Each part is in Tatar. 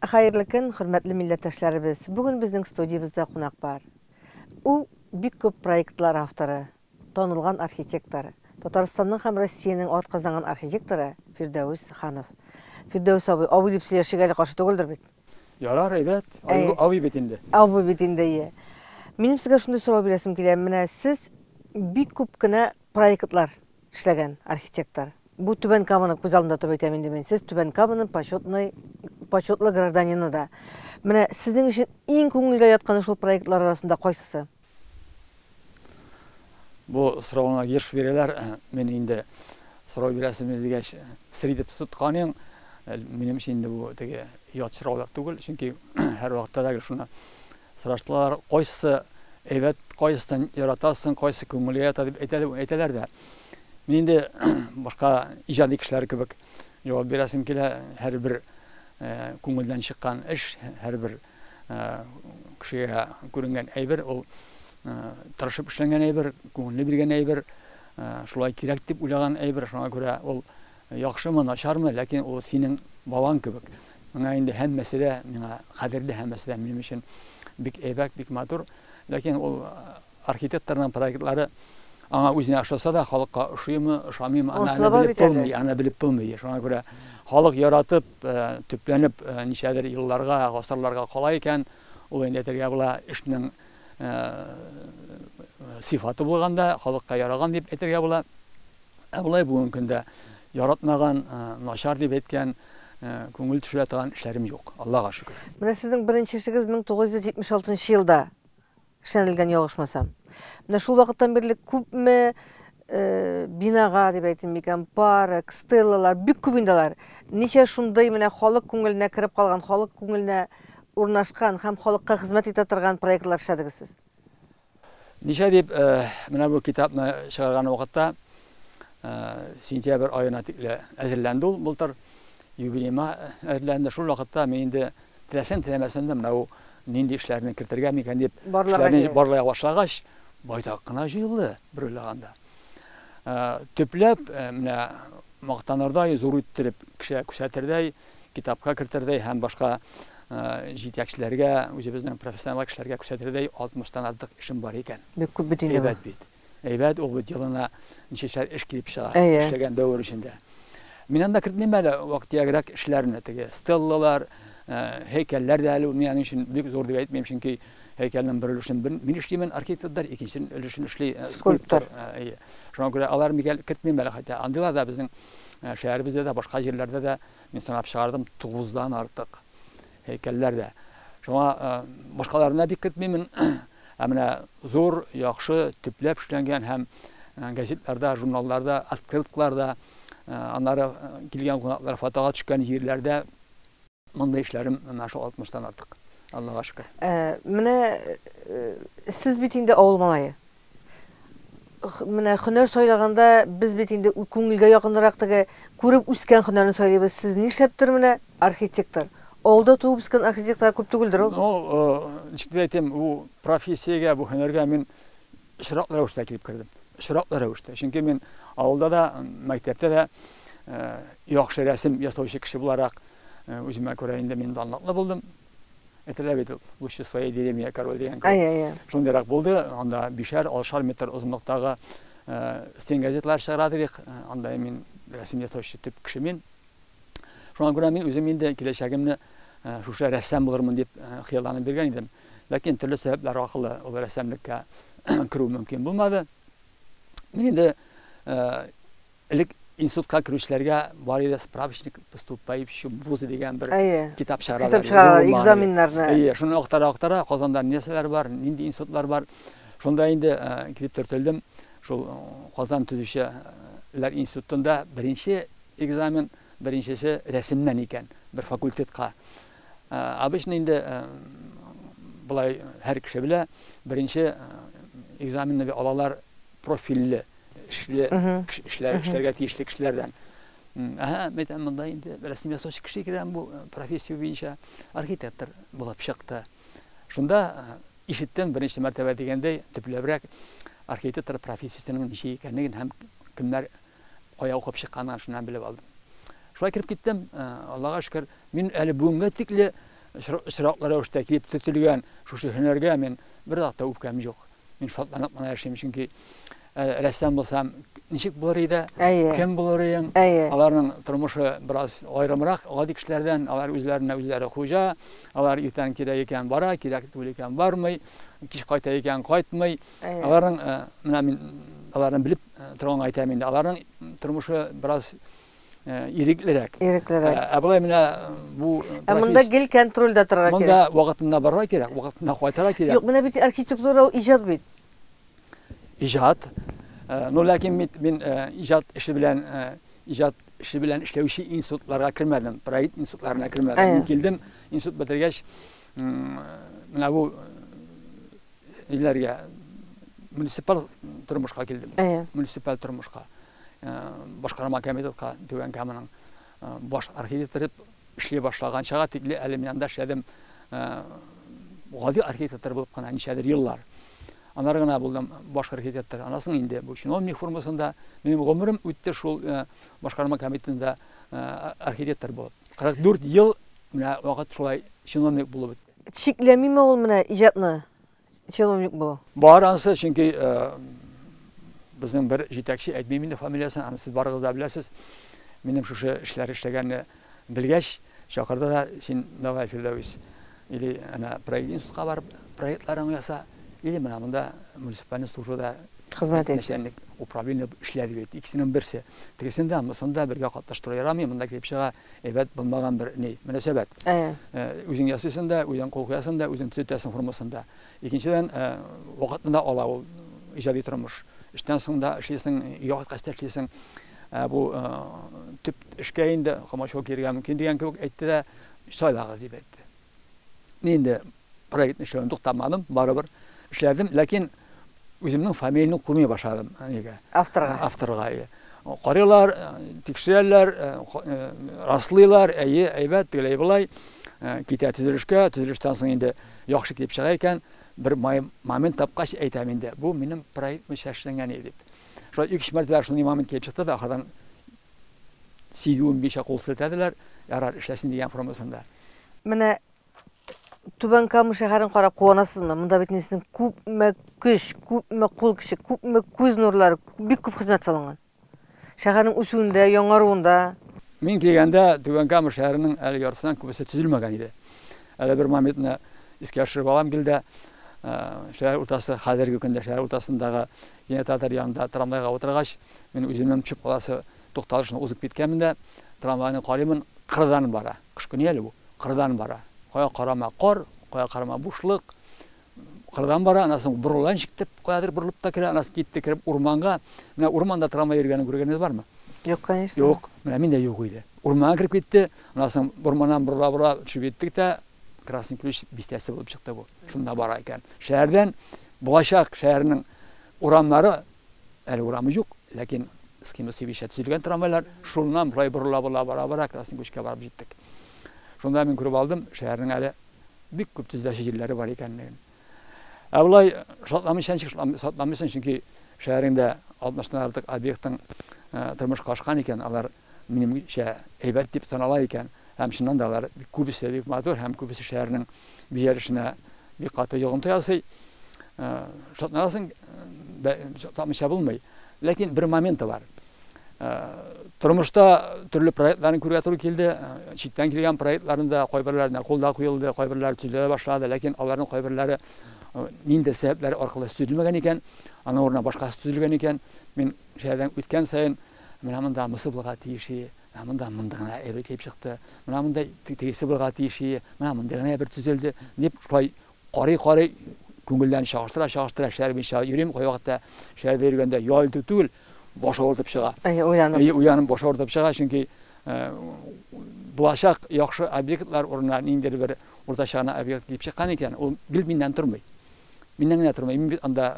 Хәерле көн, хөрмәтле милләттәшләребез! Бүген безнең студиябездә кунак бар. Ул бик күп проектлар авторы, танылган архитектор, Татарстанның һәм Россиянең атказанган архитекторы Фирдәүс Ханов. Фирдәүс абый, абый дип сөйләшик әле, каршы түгелдер бит? Ярар, әйбәт. Абый, абый бит инде. Абый бит инде, ие. Минем сезгә шундый сорау бирәсем килә. Менә сез бик күп кенә проектлар эшләгән архитектор. Бу Түбән Каманы күз алдында тотып әйтәм инде мин. Сез Түбән Каманың почетный, почетлы гражданины да. Менә сезнең өчен иң күңелгә ятканы шул проектлар арасында кайсысы? Бу сорауны еш бирәләр. Мин инде сорау бирәсез дигәч, сер итеп тотканың. Минем өчен инде бу теге ят сораулар түгел, чөнки һәрвакытта да шуны сораштылар, кайсысы әйбәт, кайсысын яратасың, кайсы күңелгә ята дип әйтәләр дә. Мин инде башка иҗади кешеләр кебек җавап бирәсем килә. Һәрбер күңелдән чыккан эш, һәрбер кешегә күренгән әйбер, ул тырышып эшләнгән әйбер, күңелне биргән әйбер, шулай кирәк дип уйлаган әйбер, шуңа күрә ул яхшымы, начармы, ләкин ул синең балаң кебек. Миңа инде һәммәсе дә миңа кадерле, һәммәсе дә минем өчен бик әйбәт, бик матур. Ләкин ул архитекторның проектлары аңа үзенә ошаса да, халыкка ошыймы, ошамыймы, аны белеп булмый, аны белеп булмый. Шуңа күрә халык яратып, төпләнеп ничәдер елларга, гасырларга кала икән, ул инде әйтергә була, эшнең сыйфаты булганда, халыкка яраган дип әйтергә була. Ә болай бүгенге көндә яратмаган, начар дип әйткән, күңел төшерә торган эшләрем юк, Аллага шөкер. Менә сезнең беренче эшегез 1976 елда эшләнелгән, ялгышмасам. Менә шул вакыттан бирле күпме бинага дип әйтим микән, парк, стеллалар, бик күп инде алар. Ничә шундый менә халык күңеленә кереп калган, халык күңеленә урнашкан һәм халыкка хезмәт итә торган проектлар эшләдегез сез? Ничә дип, менә бу китапны чыгарган вакытта сентябрь аена тикле әзерләнде ул былтыр, юбилейма әзерләнде. Шул вакытта мин инде теләсәм теләмәсәм дә менә бу нинди эшләрне кертергә микән дип эшләрне барлый башлагач, байтак кына җыелды бер уйлаганда. Төпләп менә мактанырдай, зур иттереп кешегә күрсәтердәй, китапка кертердәй һәм башка җитәкчеләргә, үзебезнең профессионал кешеләргә күрсәтердәй 60-тан артык эшем бар икән. Бик күп бит инде. Әйбәт бит. Әйбәт, ул бит елына ничәшәр эш килеп чыга, эшләгән дәвер эчендә. Мин анда кертмим әле вак-төягрәк эшләрне, теге стеллалар, һәйкәлләр дә әле мин аның өчен бик зур дип әйтмим, чөнки һәйкәлнең бер өлешен мин эшлимен, архитектор, икенче өлешен эшли скульптор. Шуңа күрә алар микәл кертмим әле хәтта. Андыйлар да безнең шәһәребездә дә, башка җирләрдә дә мин санап чыгардым, 9-дан артык һәйкәлләр дә. Шуңа башкаларына бик кертмимен. Ә менә зур, яхшы, төпләп эшләнгән һәм газетларда, журналларда, открыткаларда, аннары килгән кунаклар фотога төшкән җирләрдә мондый эшләрем менә шул 60-тан артык. Аллага шөкер. Менә сез бит инде авыл малае. Менә һөнәр сайлаганда без бит инде күңелгә якынрак теге күреп үскән һөнәрне сайлыйбыз. Сез нишләптер менә архитектор. Авылда туып үскән архитекторлар күп түгелдер ул. Ну, ничек дип әйтим, бу профессиягә, бу һөнәргә мин очраклы рәвештә килеп кердем. Очраклы рәвештә. Чөнки мин авылда да, мәктәптә дә яхшы рәсем ясаучы кеше буларак, үземә күрә инде мин данлыклы булдым. Әйтәләр бит, лучше своей деревне король дигән кебек. Әйе, әйе. Шундыйрак булды. Анда бишәр, алтышар метр озынлыктагы стен газетлар чыгара идек. Анда мин рәсем ясаучы төп кеше мин. Шуңа күрә мин үзем инде киләчәгемне шушы рәссам булырмын дип хыялланып йөргән идем. Ләкин төрле сәбәпләр аркылы ул рәссамлеккә керү мөмкин булмады. Мин инде элек институтка керүчеләргә бар иде справочник поступающим в вузы дигән бер китап чыгаралар. Китап чыгаралар, экзаменнарны. Әйе, шуны актара-актара Казанда нәрсәләр бар, нинди институтлар бар. Шунда инде килеп төртелдем. Шул Казан төзүчеләр институтында беренче экзамен, беренчесе рәсемнән икән, бер факультетка. Обычно инде болай һәр кеше белә, беренче экзаменны алалар профильле эшле эшләр эшләргә тиешле кешеләрдән. Әһә, мәйтәм, монда инде рәсем ясаучы кеше икән бу профессия буенча архитектор булып чыкты. Шунда ишеттем беренче мәртәбә дигәндәй, төпләбрәк архитектор профессиясенең ничек икәнлеген һәм кемнәр кая укып чыкканын шуннан белеп алдым. Шулай кереп киттем, Аллага шөкер, мин әле бүгенгә тикле Очраклы рәвештә килеп төртелгән шушы һөнәргә мин бер дә үпкәм юк. Мин шатланып кына яшим, чөнки рәссам булсам, ничек булыр иде? Кем булыр идең? Аларның тормышы бераз аерымрак гади кешеләрдән, алар үзләренә үзләре хуҗа, алар иртән кирәк икән бара, кирәк түгел икән бармый, кич кайта икән кайтмый. Аларның менә мин аларны белеп торганга әйтәм инде, аларның тормышы бераз иреклерәк. Иреклерәк. Ә болай менә бу Ә монда гел контрольдә торырга кирәк. Монда вакытында барырга кирәк, вакытында кайтырга кирәк. Юк, менә бит архитектура ул иҗат бит. Иҗат. Ну, ләкин бит мин иҗат эше белән иҗат эше белән эшләүче институтларга кермәдем, проект институтларына кермәдем. Мин килдем, институт бетергәч, менә бу ниләргә, муниципаль тормышка килдем. Муниципаль тормышка. Башкарма комитетка Түбән Каманың баш архитекторы эшли башлаганчага тикле әле мин анда эшләдем, гади архитектор булып кына ничәдер еллар. Аннары гына булдым баш архитектор. Аннан соң инде бу чиновник формасында минем гомерем үтте шул башкарма комитетында архитектор булып. 44 ел менә вакыт шулай чиновник булып үтте. Чикләмиме ул менә иҗатны? Чиновник булу. Бар анысы, чөнки безнең бер җитәкче, әйтмим инде фамилиясен, аны сез барыгыз да беләсез. Минем шушы эшләр эшләгәнне белгәч, чакырды да, син давай, Фирдәвис, или әнә проект институтка барып проектларыңны яса, или менә монда муниципальный службада хезмәт ит. Начальник управление эшлә дип әйтте. Икесенең берсе. Тегесен дә, монысын да бергә катнаштыру ярамый, монда килеп чыга әйбәт булмаган бер ни, мөнәсәбәт. Үзең ясыйсың да, үзең кул куясың да, үзең төзәтәсең формасында. Икенчедән, вакытны да ала ул иҗади тормыш. Эштән соң да эшлисең, өйгә кайткач та эшлисең. Бу төп эшкә инде комачау килергә мөмкин дигән кебек әйтте дә, сайлагыз дип әйтте. Мин инде проектны эшләүне туктамадым, барыбер эшләдем, ләкин үземнең фамилияне куймый башладым нигә? Авторга. Авторга, әйе. Карыйлар, тикшерәләр, раслыйлар, әйе, әйбәт, тегеләй болай. Китә төзелешкә, төзелештән соң инде яхшы килеп чыга икән, бер момент тапкач әйтәм инде, бу минем проект буенча эшләнгән иде дип. Шулай ике-өч мәртәбә шундый момент килеп чыкты да, ахырдан сизүем буенча кул селтәделәр, ярар, эшләсен дигән формасында. Менә Түбән Кама шәһәрен карап куанасызмы? Монда бит инде сезнең күпме көч, күпме кул көче, күпме күз нурлары, бик күп хезмәт салынган. Шәһәрнең үсүендә, яңаруында. Мин килгәндә Түбән Кама шәһәренең әле яртысынан күбесе төзелмәгән иде. Әле бер моментны искә төшереп алам гел дә. Шәһәр уртасы, хәзерге көндә шәһәр уртасындагы кинотеатр янында трамвайга утыргач, мин үземнең төшеп каласы тукталышны узып киткәнмен дә, трамвайны карыймын, кырдан бара. Кыш көне әле бу. Кырдан бара. Кая карама кар, кая карама бушлык. Кырдан бара, аннан соң борыла ничек дип, каядыр борылып та керә, аннан соң китте кереп урманга. Менә урманда трамвай йөргәнен күргәнегез бармы? Юк, конечно. Юк, менә миндә юк иде. Урманга кереп китте, аннан соң урманнан борыла-борыла төшеп җиттек тә, Красный Ключ бистәсе булып чыкты бу. Шунда бара икән. Шәһәрдән булачак шәһәрнең урамнары, әле урамы юк, ләкин схемасы буенча төзелгән трамвайлар, шуннан шулай борыла-борыла бара-бара Красный Ключка барып җиттек. Шунда мин күреп алдым, шәһәрнең әле бик күп төзеләсе җирләре бар икәнлеген. Ә болай шатламыйча ничек шатламыйсың, чөнки шәһәреңдә 60-тан артык объектың тормышка ашкан икән, алар минемчә әйбәт дип санала икән. Һәм чыннан да алар күбесе бик матур һәм күбесе шәһәрнең бизәлешенә бик каты йогынты ясый. Шатланасың, шатламыйча булмый. Ләкин бер моменты бар. Тормышта төрле проектларны күрергә туры килде. Читтән килгән проектларны да кайберләренә кул да куелды, кайберләре төзелә башлады, ләкин аларның кайберләре нинди сәбәпләр аркылы төзелмәгән икән, аның урынына башкасы төзелгән икән. Мин шәһәрдән үткән саен менә монда мысы булырга тиеш, менә монда монда гына әйбер килеп чыкты, менә монда тегесе булырга тиеш, менә монда гына әйбер төзелде дип шулай карый-карый күңелдән чагыштыра-чагыштыра шәһәр буенча йөрим. Кайвакытта шәһәрдә йөргәндә ял итү түгел, баш авыртып чыга. Әйе, уйланып. Әйе, уйланып баш авыртып чыга, чөнки булачак яхшы объектлар урынына ниндидер бер уртача гына объект килеп чыккан икән, ул гел миннән тормый. Миннән генә тормый. Мин бит анда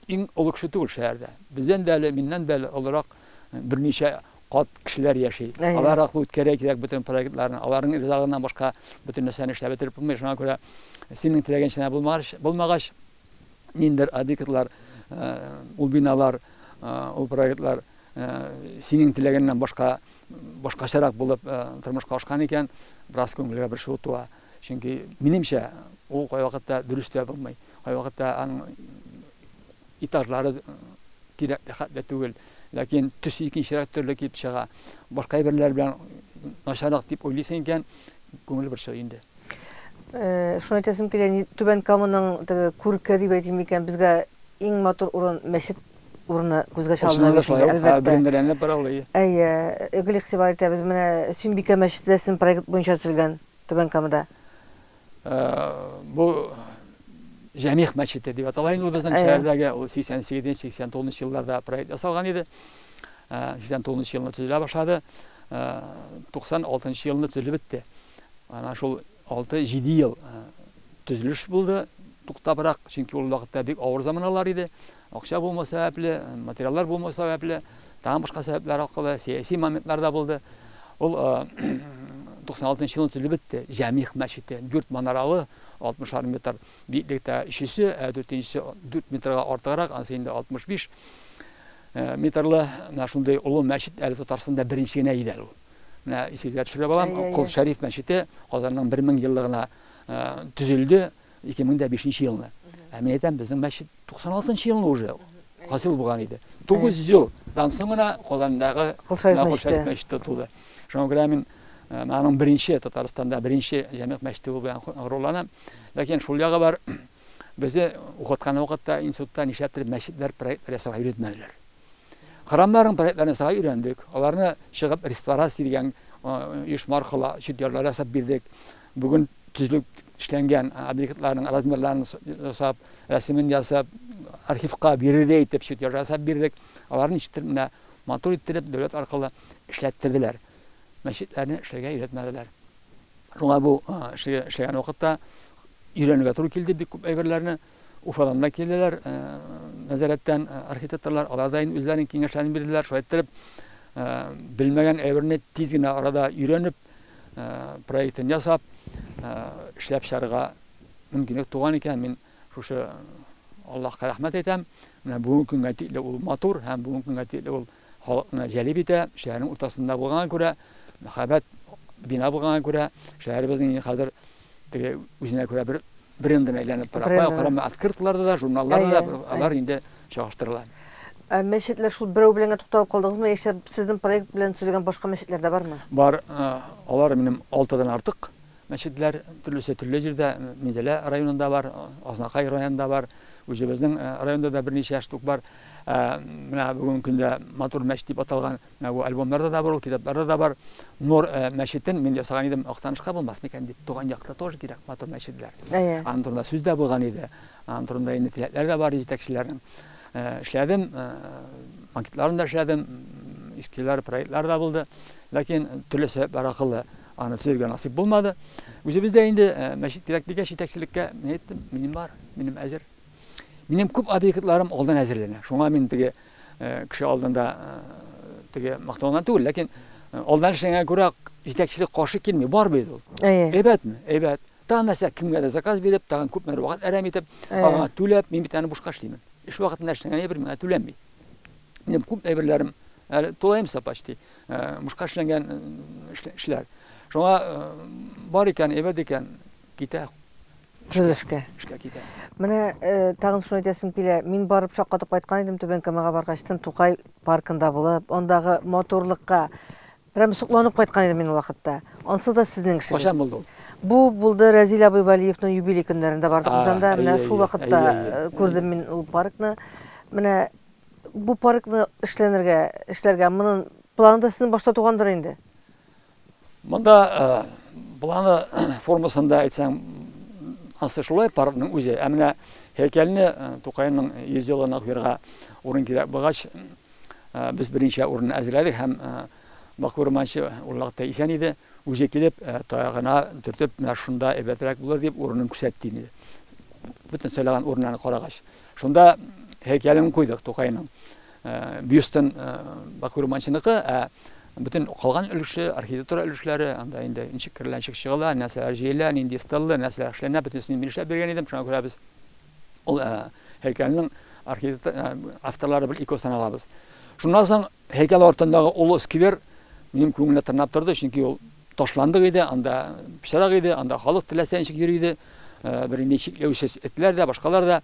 иң олы кеше түгел шәһәрдә. Бездән дә әле, миннән дә әле олырак берничә кат кешеләр яши. Алар аркылы үткәрә кирәк бөтен проектларны. Аларның ризалыгыннан башка бөтен нәрсәне эшләп бетереп булмый. Шуңа күрә синең теләгәнчә булмагач, ниндидер объектлар, ул биналар, ул проектлар синең теләгәннән башка башкачарак булып тормышка ашкан икән, бераз күңелгә бер шул туа. Чөнки минемчә ул кайвакытта дөрес тә булмый. Кайвакытта аның этажлары кирәкле хәтле түгел. Ләкин төсе икенчерәк төрле килеп чыга. Башка әйберләр белән начаррак дип уйлыйсың икән, күңел борчый инде. Шуны әйтәсем килә, Түбән Каманың теге күрке дип әйтим микән, безгә иң матур урын мәчет урыны күзгә чалына бит инде, әлбәттә. Брендләнеп бара ул, әйе. Әйе, гел игътибар итәбез. Менә Сөембикә мәчете дә сезнең проект буенча төзелгән Түбән Камада. Бу Җәмигъ мәчете дип атала инде ул безнең шәһәрдәге, ул 88-89 елларда проект ясалган иде. 89 елны төзелә башлады. 96 елны төзелеп бетте. Ана шул 6-7 ел төзелеш булды, туктабрак, чөнки ул вакытта бик авыр заманалар иде. Акча булмау сәбәпле, материаллар булмау сәбәпле, тагын башка сәбәпләр аркылы сәяси моментлар да булды. Ул 96 елны төзелеп бетте. Җәмигъ мәчете, дүрт манаралы, 60 метр биеклектә өчесе, ә дүртенчесе 4 метрга артыграк, анысы инде 65 метрлы. Менә шундый олы мәчет әле Татарстанда беренче генә иде әле ул. Менә исегезгә төшереп алам, Кол Шәриф мәчете Казанның 1000 еллыгына төзелде 2005 елны. Ә мин әйтәм, безнең мәчет 96 елны уже хасил булган иде. 9 елдан соң гына Казандагы Кол Шәриф мәчете туды. Шуңа күрә мин аның беренче Татарстанда беренче җәмигъ мәчете булу белән горурланам. Ләкин шул ягы бар, безне укыткан вакытта институтта нишләптер мәчетләр проектлар ясарга өйрәтмәделәр. Храмнарның проектларын ясарга өйрәндек. Аларны чыгып реставрация дигән оешма аркылы чертежлар ясап бирдек. Бүген төзелеп эшләнгән объектларның размерларын ясап, рәсемен ясап, архивка бирердәй итеп чертеж ясап бирдек. Аларны ничектер менә матур иттереп дәүләт аркылы эшләттерделәр. Мәчетләрне эшләргә өйрәтмәделәр. Шуңа бу эшләгән вакытта өйрәнергә туры килде бик күп әйберләрне. Уфадан да килделәр, нәзарәттән архитекторлар, алар да инде үзләренең киңәшләрен бирделәр. Шулай иттереп, белмәгән әйберне тиз генә арада өйрәнеп, проектын ясап, эшләп чыгарга мөмкинлек туган икән. Мин шушы Аллаһка рәхмәт әйтәм. Менә бүгенге көнгә тикле ул матур һәм бүгенге көнгә тикле ул халыкны җәлеп итә. Шәһәрнең уртасында булганга күрә, мәһабәт бина булганга күрә, шәһәребезнең инде хәзер теге үзенә күрә бер брендына әйләнеп бара. Кая карама, открыткаларда да, журналларда да алар инде чагыштырыла. Ә мәчетләр шул берәү белән генә тукталып калдыгызмы, яисә сезнең проект белән төзелгән башка мәчетләр дә бармы? Бар, алар минем алтыдан артык мәчетләр, төрлесе төрле җирдә, Минзәлә районында бар, Азнакай районында бар, үзебезнең районда да берничә штук бар. Менә бүгенге көндә матур мәчет дип аталган, менә бу альбомнарда да бар, ул китапларда да бар. Нур мәчетен мин ясаган идем, Актанышка булмас микән дип, туган якта тоже кирәк матур мәчетләр. Аның турында сүз дә булган иде, аның турында инде теләкләр дә бар җитәкчеләрнең. Эшләдем, макетларын да эшләдем, эскизлар, проектлар да булды. Ләкин төрле сәбәпләр аркылы аны төзергә насыйп булмады. Үзебездә инде мәчет кирәк дигәч, җитәкчелеккә мин әйттем, минем бар, минем әзер. Минем күп объектларым алдан әзерләнә. Шуңа мин теге кеше алдында теге мактаудан түгел, ләкин алдан эшләгәнгә күрә җитәкчелек каршы килми, бар бит ул. Әйбәтме? Әйбәт. Тагын нәрсә, кемгә дә заказ биреп, тагын күпмедер вакыт әрәм итеп, аңа түләп, мин бит аны бушка эшлимен. Эш вакытында эшләгән әйбер миңа түләнми. Минем күп әйберләрем әле тулаемса почти бушка эшләнгән эшләр. Шуңа бар икән, әйбәт икән, китә. Төзелешкә. Эшкә китә. Менә тагын шуны әйтәсем килә. Мин барып шаккатып кайткан идем Түбән Камага баргач, Тукай паркында булып, андагы матурлыкка прям сокланып кайткан идем мин ул вакытта. Ансы да сезнең эшегез. Кайчан булды ул? Бу булды Рәзил абый Вәлиевның юбилей көннәрендә бардык без анда. Менә шул вакытта күрдем мин ул паркны. Менә бу паркны эшләнергә, эшләргә моның планы да сезнең башта тугандыр инде. Монда планы формасында әйтсәң, ансы шулай паркның үзе. Ә менә һәйкәлне Тукайның 100 еллыгына куярга урын кирәк булгач, без берничә урын әзерләдек һәм Бакый Урманче ул вакытта исән иде. Үзе килеп, таягына төртеп, менә шунда әйбәтрәк булыр дип урынын күрсәтте инде. Бөтен сайлаган урыннарны карагач. Шунда һәйкәлен куйдык Тукайның. Бюстын Бакый Урманченыкы, ә бөтен калган өлеше, архитектура өлешләре, анда инде ничек керелә, ничек чыгыла, нәрсәләр җыела, нинди стелла, нәрсәләр эшләнә, бөтенесен мин эшләп биргән идем. Шуңа күрә без ул һәйкәлнең авторлары бер ике саналабыз. Шуннан соң һәйкәл артындагы олы сквер минем күңелне тырнап торды, чөнки ул ташландык иде, анда пычрак иде, анда халык теләсә ничек йөри иде, бернинди чикләүсез этләр дә, башкалар да.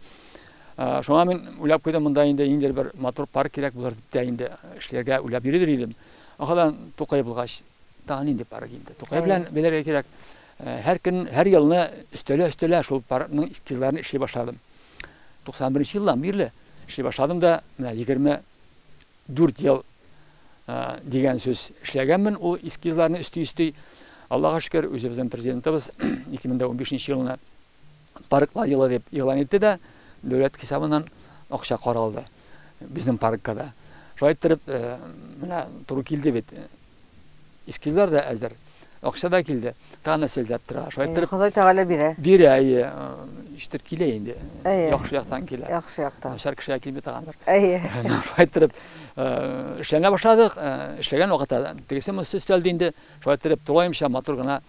Шуңа мин уйлап куйдым, монда инде ниндидер бер матур парк кирәк булыр дип тә инде эшләргә уйлап йөридер идем. Ахырдан Тукай булгач, тагын нинди парк инде? Тукай белән бәйләргә кирәк. Һәр көн, һәр елны өстәлә-өстәлә шул паркның эскизларын эшли башладым. 91 елдан бирле эшли башладым да, менә 24 ел дигән сүз эшләгәнмен ул эскизларны өсти-өсти. Аллага шөкер, үзебезнең президентыбыз 2015 елны парклар елы дип игълан итте дә, дәүләт хисабыннан акча каралды безнең паркка да. Шулай иттереп, менә туры килде бит. Эскизлар да әзер, акча да килде. Тагын нәрсә эзләп тора. Шулай иттереп, Ходай Тәгалә бирә. Бирә, әйе, ишетеп килә инде. Яхшы яктан килә. Яхшы яктан. Начар кешегә килми торгандыр. Әйе. Шулай иттереп, эшләнә башладык. Эшләгән вакытта тегесе монысы өстәлде инде. Шулай иттереп, тулаемча матур гына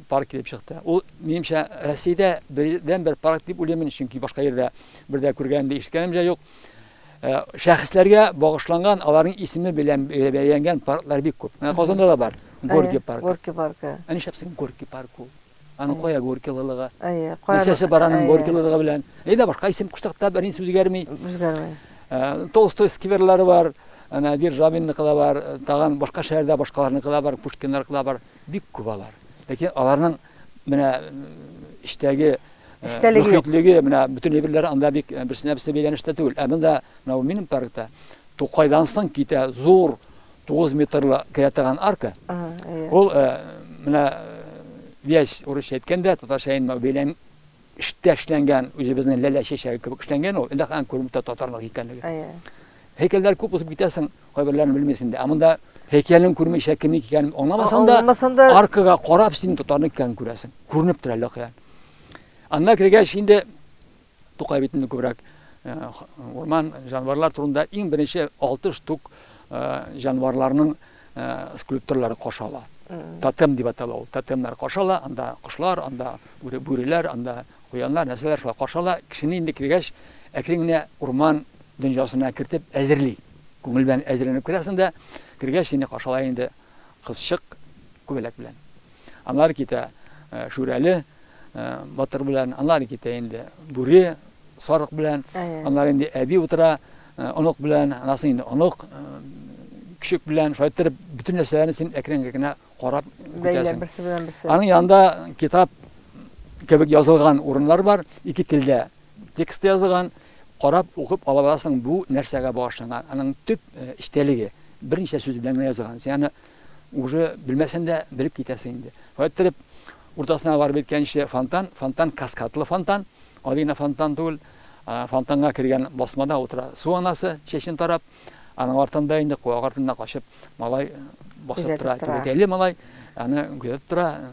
парк килеп чыкты. Ул, минемчә, Россиядә бердәнбер парк дип уйлыйм мин, чөнки башка җирдә бер дә күргәнем дә, ишеткәнем дә юк. Шәхесләргә багышланган, аларның исеме белән бәйләнгән парклар бик күп. Менә Казанда да бар. Горький паркы. Горький паркы. Ә нишләп соң Горький парк ул? Аның кая Горькийлылыгы? Әйе, кая? Нәрсәсе бар аның Горькийлылыгы белән? Әйдә, башка исем кушсак та бернинди үзгәрми. Үзгәрми. Толстой скверлары бар, әнә Державинныкы да бар, тагын башка шәһәрдә башкаларныкы да бар, Пушкиннарныкы да бар. Бик күп алар. Ләкин аларның менә эчтәге эчтәлеге юк. Мөхитлеге, менә бөтен әйберләр анда бик берсенә берсе бәйләнештә түгел. Ә монда менә бу минем паркта Тукайдан соң китә зур 9 метрлы керә торган арка. Ул менә вязь урысча әйткәндә, татарча инде бәйлән эштә эшләнгән, үзебезнең ләлә чәчәге кебек эшләнгән ул. Әллә каян күренеп тора татарлык икәнлеге. Һәйкәлләр күп узып китәсең, кайберләрен белмисең дә. Ә монда һәйкәлен күрмичә кемнең икәнен аңламасаң да, аркага карап син татарның икәнен күрәсең. Күренеп тора әллә каян. Аннан кергәч инде Тукай бит инде күбрәк урман җанварлар турында иң беренче 6 штук җанварларның скульптуралары кашала. Тотем дип атала ул. Тотемнар кашала, анда кошлар, анда бүреләр, анда куяннар, нәрсәләр шулай кашала. Кешене инде кергәч, әкрен генә урман дөньясына кертеп әзерли. Күңел белән әзерләнеп керәсең дә, кергәч сине кашала инде кызчык күбәләк белән. Аннары китә Шүрәле батыр белән, аннары китә инде бүре сарык белән, аннары инде әби утыра онык белән, аннан соң инде онык көчек белән, шулай иттереп бөтен нәрсәләрне син әкрен генә карап үтәсең. Берсе белән берсе. Аның янында китап кебек язылган урыннар бар, ике телдә текст язылган, карап укып ала барасың, бу нәрсәгә багышланган, аның төп эчтәлеге берничә сүз белән генә язылган. Син аны уже белмәсәң дә белеп китәсең инде. Шулай иттереп, уртасына барып җиткәнче фонтан, фонтан каскадлы фонтан, гади генә фонтан түгел. Фонтанга кергән басмада утыра су анасы, чәчен тарап, аның артында инде куак артында качып малай басып тора, түбәтәйле малай, аны күзәтеп тора,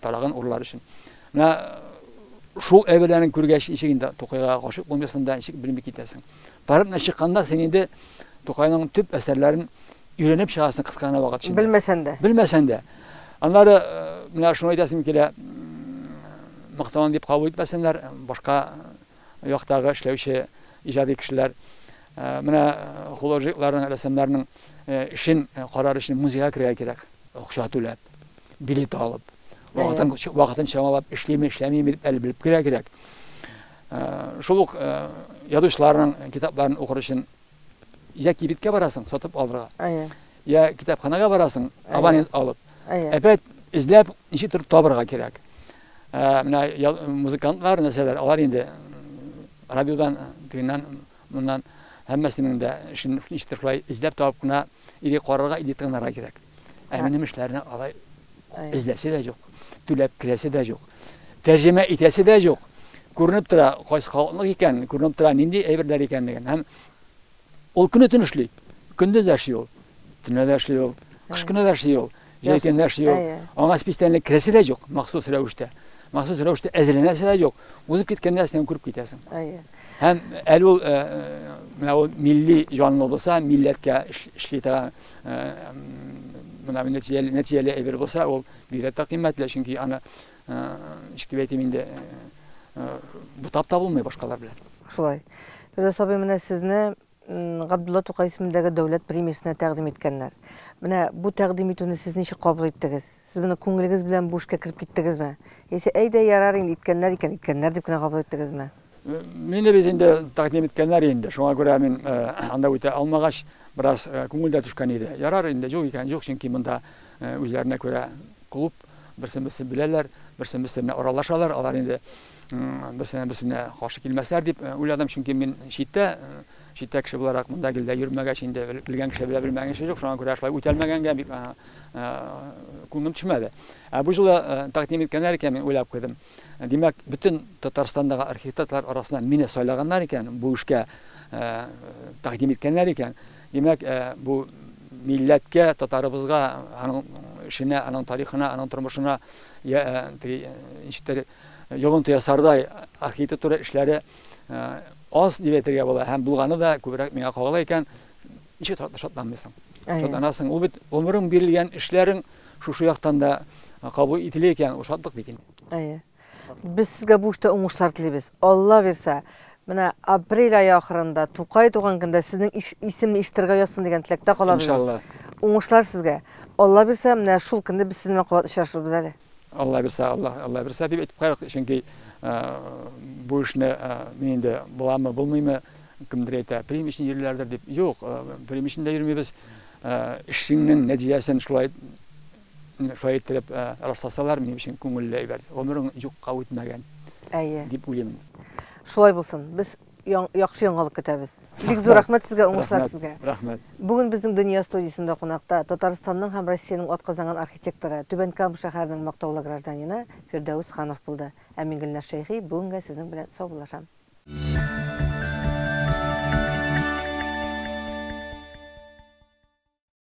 тарагын урлар өчен. Менә шул әйберләрне күргәч, ничек инде Тукайга гашыйк булмыйсың да, ничек белми китәсең. Паркны чыкканда син инде Тукайның төп әсәрләрен өйрәнеп чыгасың кыска гына вакыт эчендә. Белмәсән дә. Белмәсән дә. Аннары менә шуны әйтәсем килә, мактанам дип кабул итмәсеннәр, башка яктагы эшләүче иҗади кешеләр. Менә художникларның, рәссамнарның эшен карар өчен музейга керергә кирәк. Акча түләп, билет алып, вакытын, вакытын чамалап эшлиме, эшләмиме дип әле белеп керергә кирәк. Шул ук язучыларның китапларын укыр өчен я кибеткә барасың, сатып алырга. Я китапханага барасың, абонент алып. Әпәт эзләп, ничектер табырга кирәк. Менә музыкантлар, нәрсәләр, алар инде радиодан, тегеннән, моннан һәммәсенең дә эшен ничектер шулай эзләп табып кына или карарга, или тыңларга кирәк. Ә минем эшләрне алай эзләсе дә юк, түләп керәсе дә юк, тәрҗемә итәсе дә юк. Күренеп тора, кайсы халыклык икән, күренеп тора, нинди әйберләр икәнлеген. Һәм ул көне төн эшли. Көндез дә эшли ул, төнлә дә эшли ул, кыш көне дә эшли ул, җәй көне дә эшли ул. Аңа специально керәсе дә юк, махсус рәвештә. Махсус рәвештә әзерләнәсе дә юк. Узып киткәндә син күреп китәсең. Һәм әле ул менә ул милли җанлы булса, милләткә эшли торган менә нәтиҗәле, нәтиҗәле әйбер булса, ул бигрәк тә кыйммәтле, чөнки аны ничек дип әйтим инде, бутап та булмый башкалар белән. Шулай. Фирдәүс абый, менә сезне Габдулла Тукай исемендәге дәүләт премиясенә тәкъдим иткәннәр. Менә бу тәкъдим итүне сез ничек кабул иттегез? Сез менә күңелегез белән бу эшкә кереп киттегезме? Яисә әйдә ярар инде иткәннәр икән, иткәннәр дип кенә кабул иттегезме? Мине бит инде тәкъдим иткәннәр инде. Шуңа күрә мин анда үтә алмагач, бераз күңел дә төшкән иде. Ярар инде, юк икән, юк, чөнки монда үзләренә күрә клуб, берсен-берсе беләләр, берсен-берсе белән аралашалар, алар инде берсенә-берсенә каршы килмәсләр дип уйладым, чөнки мин читтә, читтә кеше буларак монда гел дә йөрмәгәч, инде белгән кеше белә, белмәгән кеше юк, шуңа күрә шулай үтәлмәгәнгә бик күңелем төшмәде. Ә бу юлы тәкъдим иткәннәр икән, мин уйлап куйдым. Димәк, бөтен Татарстандагы архитекторлар арасыннан мине сайлаганнар икән, бу эшкә тәкъдим иткәннәр икән, димәк, бу милләткә, татарыбызга, аның эшенә, аның тарихына, аның тормышына ничектер йогынты ясардай архитектура эшләре аз дип әйтергә була һәм булганы да күбрәк миңа кагыла икән, ничек шатланмыйсың? Шатланасың. Ул бит гомерең бирелгән эшләрең шушы яктан да кабул ителә икән, ул шатлык бит инде. Әйе. Без сезгә бу эштә уңышлар телибез. Алла бирсә, менә апрель ае ахырында Тукай туган көндә сезнең исемне ишетергә язсын дигән теләктә калабыз. Иншалла. Уңышлар сезгә. Алла бирсә, менә шул көндә без сезнең белән кабат очрашырбыз әле. Алла бирсә, Алла, Алла бирсә дип әйтеп куярык, чөнки бу эшне мин инде буламы, булмыймы, кемдер әйтә, премия өчен йөриләрдер дип. Юк, премия өчен дә йөрмибез. Эшеңнең нәтиҗәсен шулай шулай иттереп расласалар, минем өчен күңелле әйбер. Гомерең юкка үтмәгән. Әйе. Дип уйлыйм. Шулай булсын. Без яхшы яңалык көтәбез. Бик зур рәхмәт сезгә, уңышлар сезгә. Рәхмәт. Бүген безнең Дөнья студиясендә кунакта Татарстанның һәм Россиянең атказанган архитекторы, Түбән Кама шәһәренең мактаулы гражданины Фирдәүс Ханов булды. Ә мин Гөлназ Шәйхи бүгенгә сезнең белән саубуллашам.